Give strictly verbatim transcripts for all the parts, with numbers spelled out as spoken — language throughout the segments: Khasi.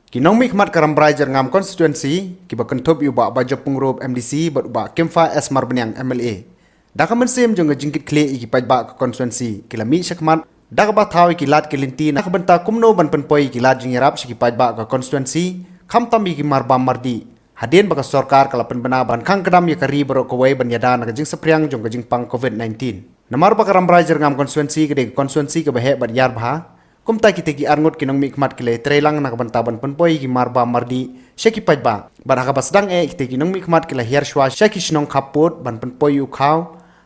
Ki nongmihkhmat ka Rambrai Jyrngam Constituency, kiba kynthup ïa u Bah Bajop Pyngrope M D C bad u Bah Kempha S Marbaniang M L A, da ka mynsiem jong ka jingkitkhlieh ïa ki paidbah ka constituency, ki la mih shakhmat da kaba thaw ïa ki lad ki lynti na ka bynta kumno ban pynpoi ïa ki lad jingïarap sha ki paidbah ka constituency, khamtam ïa ki marbam mardih, hadien ba ka sorkar ka la pynbna ban khang kdam ïa ka ri baroh kawei ban ïada na ka jingsaphriang jong ka jingpang covid nineteen. Namar ba ka Rambrai Jyrngam Constituency ka dei ka constituency kaba heh bad ïar bha, kumta kita ki arngut ki nongmihkhmat ki la ïatreilang na ka bynta ban pynpoi ïa ki marbam mardih sha ki paidbah. Bad ha kaba sdang eh, kita ki nongmihkhmat ki la hiar shwa sha ki shnong khappud ban pynpoi ïa u khaw,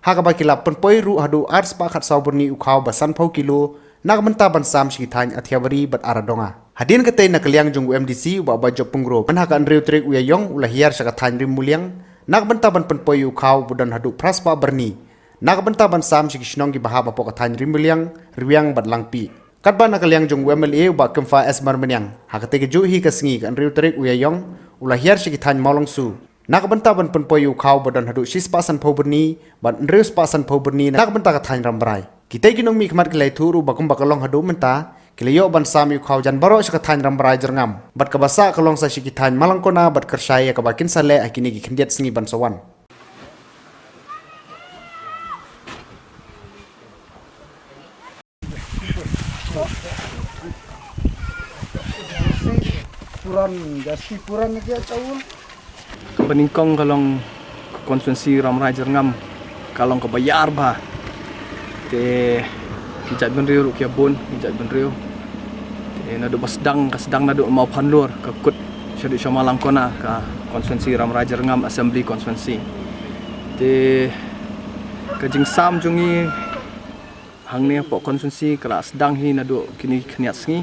ha kaba ki la pynpoi ruh haduh ar spah khatsaw byrni u khaw ba sanphew kilo, na ka bynta ban sam sha ki thaiñ Athiabari bad Aradonga. Hadien katei, na ka liang jong u M D C u Bah Bajop Pyngrope, mynha ka hynriew tarik u Ïaïong u la hiar sha ka thaiñ Rimuliang na ka bynta ban pynpoi ïa u khaw ba don haduh phra spah byrni, na ka bynta ban sam sha ki shnong kiba hap hapoh ka thaiñ Rimuliang, Riwiang bad Langpih. Katba na ka liang jong u M L A u Bah Kempha S Marbaniang, ha katei kajuh hi ka sngi, ka hynriew tarik u Ïaïong, u la hiar sha ki thaiñ Mawlongsu na ka bynta ban pynpoi ïa u khaw ba don haduh shi spah sanphew byrni bad hynriew spah sanphew byrni na ka bynta ka thaiñ Rambrai. Kita ki nongmihkhmat ki la ïathuh ruh ba kumba ka long haduh mynta, ki la ïoh ban sam ïa u khaw jan baroh sha ka thaiñ Rambrai Jyrngam, bad kaba sah ka long sa sha ki thaiñ Malangkona bad Kyrshai, ïa kaba kin sa leh ha kine ki khyndiat sngi ban sa wan. Puran, jasti puran aja chaul. Kaba nyngkong ka long ka constituency Rambrai Jyrngam ka long kaba ïar bha. Te ki jaitbynriew ruh ki ïa bun, ki jaitbynriew. Te naduh ba sdang, ka sdang naduh Mawphanlur, ka kut shaduh sha Malangkona, ka constituency Rambrai Jyrngam Assembly Constituency. Te ka jingsam jong ngi hangne hapoh constituency ka la sdang hi naduh kine ki khyndiat sngi.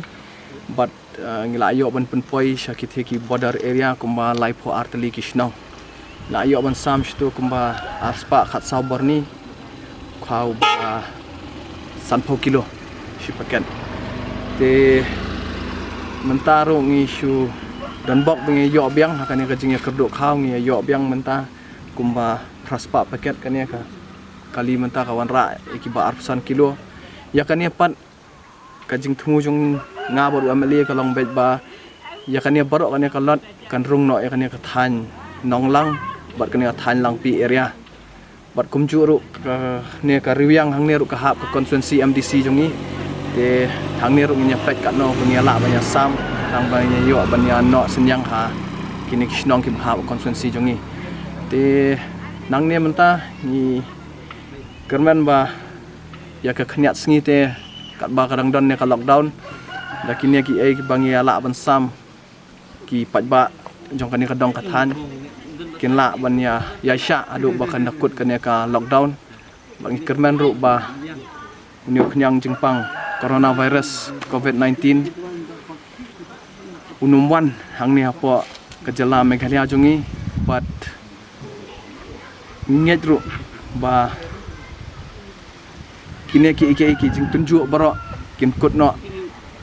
Bad, eh, ngi la ïoh ban pynpoi sha kitei ki border area kumba laiphew ar tylli ki shnong. La ïoh ban sam shatu kumba ar spah khatsaw byrni, khaw ba sanphew kilo shi paket. Te mynta ruh ngi shu don bok ba ngi ïoh biang ha kane ka jingïakyrduh khaw, ngi ïoh biang mynta kumba phra spah paket. Kane ka kali mynta ka wanrah ïa kiba arphew san kilo. Ïa kane pat ka jingthmu jong nga bad u M L A ka long beit ba ïa kane baroh kane ka lot kan rung noh ïa kane ka thaiñ Nonglang bad kane ka thaiñ Langpih area. Bad kumjuh ruh kane ka Riwiang hangne ruh ka hap ka constituency M D C jong ngi. Te hangne ruh ngin ïa peit katno ba ngin ïa lah ban ïa sam, tang ba ngin ïa ïoh ban ïa noh synñiang ha kine ki shnong kiba hap ka constituency jong ngi. Te nangne mynta ngi kyrmen ba ïa ka khyndiat sngi te katba ka dang don ne ka lockdown, da kine kiei kiba ngi ïa lah ban sam, ki paidbah jong kane ka dong ka thaiñ kin lah ban ïa ïaishah haduh ba kan da kut kane ka lockdown. Ba ngi kyrmen ruh ba une u khñiang jingpang coronavirus covid nineteen un ym wan hangne hapoh ka jylla Meghalaya jong ngi. Bad ngi ngeit ruh ba kine kiei kiei ki jingtynjuh baroh kin kut noh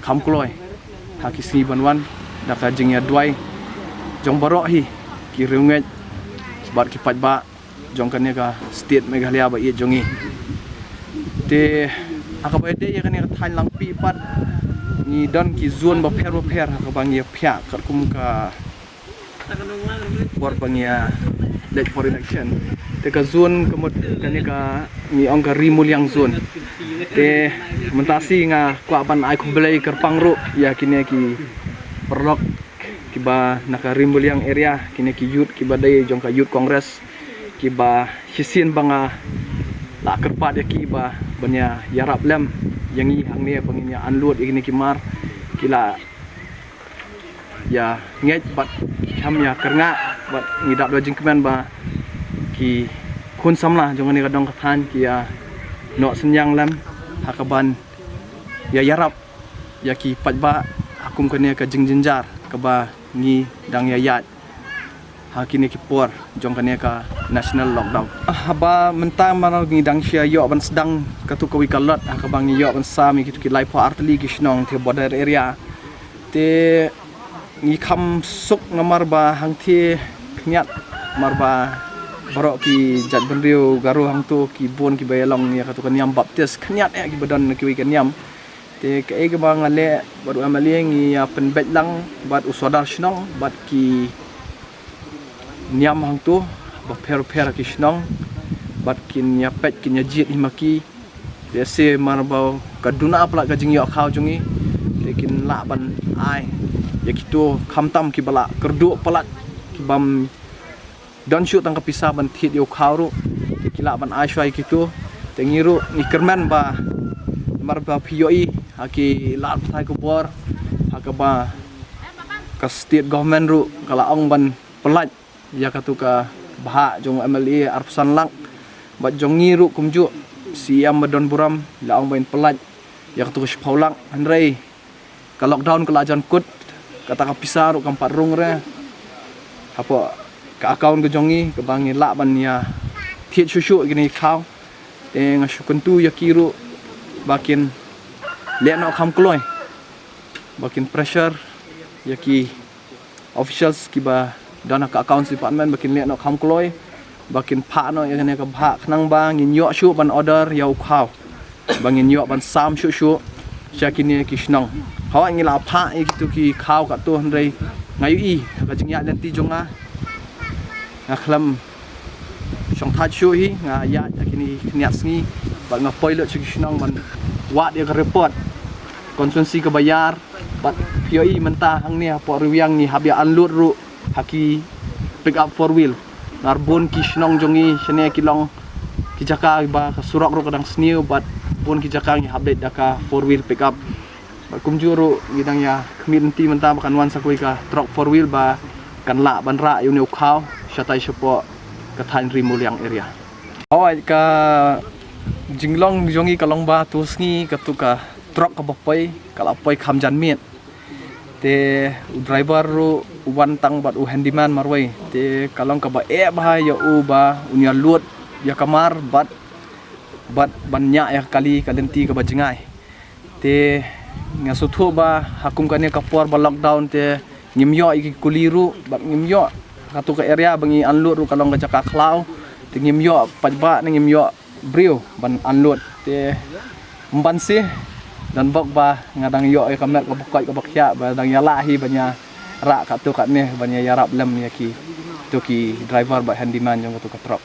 kham kloi ha ki sngi ban wan, da ka jingïaduwai jong baroh hi ki riewngeit bad ki paidbah jong kane ka state Meghalaya ba ïeit jong ngi. Te ha kaba ïadei ïa kane ka thaiñ Langpih pat, ngi don ki zone bapher bapher ha kaba ngi ïa phiah katkum ka por ba ngi ïa leit for election. Te ka zone ka mut kane ka ngi ong ka Rimuliang zone. Te mynta shi nga kwah ban ai khublei kyrpang ruh ïa kine ki paralok kiba na ka Rimuliang area, kine ki youth kiba dei jong ka Youth Congress, kiba shisien ba nga la kyrpad ïa ki ba ban ïa ïarap lem ïa ngi hangne ba ngin ïa unload ïa kine ki mar, ki la ïa ngeit bad ki kham ïa kyrngah. Bad ngi dap da jingkmen ba ki khun samla jong kane ka dong ka thaiñ ki ïa noh synñiang lem ha kaban ïa ïarap ïa ki paidbah ha kum kane ka jingjynjar kaba ngi dang ïa ïaid ha kine ki por jong kane ka national lockdown. Haba mynta mar ngi dang shu ïoh ban sdang katto katwei ka lot ha kaba ngi ïoh ban sam ïa kito ki laiphew ar tylli ki shnong te border area. Te ngi kham suk namar ba hangthie khyndiat, namar ba baroh ki jaitbynriew Garo hangto ki bun kiba ïa long ïa kato ka niam baptis khyndiat eh kiba don na kiwei ka niam. Te kaei kaba nga leh bad u M L A ngi ïa pynbeit lang bad u sordar shnong bad ki niam hangto ba pher pher ki shnong bad kin ïa peit kin ïa jied hi ma ki. Te se mar ba ka duna palat ka jingïoh khaw jong ngi te kin lah ban ai ïa kito khamtam kiba la kyrduh palat ki bym don shuh tang ka pisa ban thied ïa u khaw ruh. Te ki lah ban ai shuwa ïa kito. Te ngi ruh ngi kyrmen ba mar ba phi ïohi ha ki lad pathai khubor ha kaba ka state government ruh ka la ong ban pynlait ïa katu ka bhah jong u M L A arphew san lak. Bad jong ngi ruh kumjuh C E M ba don burom la ong ban pynlait ïa katu ka shiphew lak. Hynrei ka lockdown ka la jan kut, kata ka pisa ruh kam pat rung re hapoh ka account ka jong ngi kaba ngi lah ban ïa thied shuh shuh kine ki khaw. Te nga shu kyntu ïa ki ruh ba kin leh noh kham kloi, ba kin pressure ïa ki officials kiba don ha ka accounts department ba kin leh noh kham kloi, ba kin phah noh ïa kane ka bhah khnang ba ngin ïoh shuh ban order ïa u khaw, ba ngin ïoh ban sam shuh shuh sha kine ki shnong. Hooid ngi la phah ïa kitu ki khaw katto, hynrei nga ïohi ha ka jingïaid lynti jong nga, nga khlem shong thait shuh hi, nga ïaid ha kine ki khyndiat sngi bad nga poi lut sha ki shnong ban wad ïa ka report constituency kaba ïar. Bad phi ïohi mynta hangne hapoh Riewïang ngi hap ïa unload ruh ha ki pick up four wheel. Namar bun ki shnong jong ngi shane ki long ki jaka ba ka surok ruh ka dang sniew bad bun ki jaka ngi hap leit da ka four wheel pick up. Bad kumjuh ruh ngi dang ïa khmih lynti mynta ba kan wan sa kawei ka truck four wheel ba kan lah ban rah ïa une u khaw shatai shapoh ka thaiñ Ri Muliang area. Hooid, ka jinglong jong ngi ka long ba tu sngi katu ka truck kaba poi ka la poi kham jan miet. Te u driver ruh u wan tang bad u handyman marwei. Te ka long kaba eh bha ïa u ba un ïa load ïa ka mar bad bad ban ñiah ïa ka kali ka lynti kaba jngai. Te nga sngewthuh ba ha kum kane ka por ba lockdown te ngim ïoh ïa ki kuli ruh bad ngim ïoh, katu ka area ba ngi unload ruh ka long ka jaka khlaw. Te ngim ïoh paidbah ne ngim ïoh briew ban unload. Te ym ban sih, don bok ba nga dang ïoh ïa ka met kaba koit kaba khiah ba dang ïa lah hi ban ïa rah katu katne ban ïa ïarap lem ïa kitu ki driver bad handyman jong katu ka truck.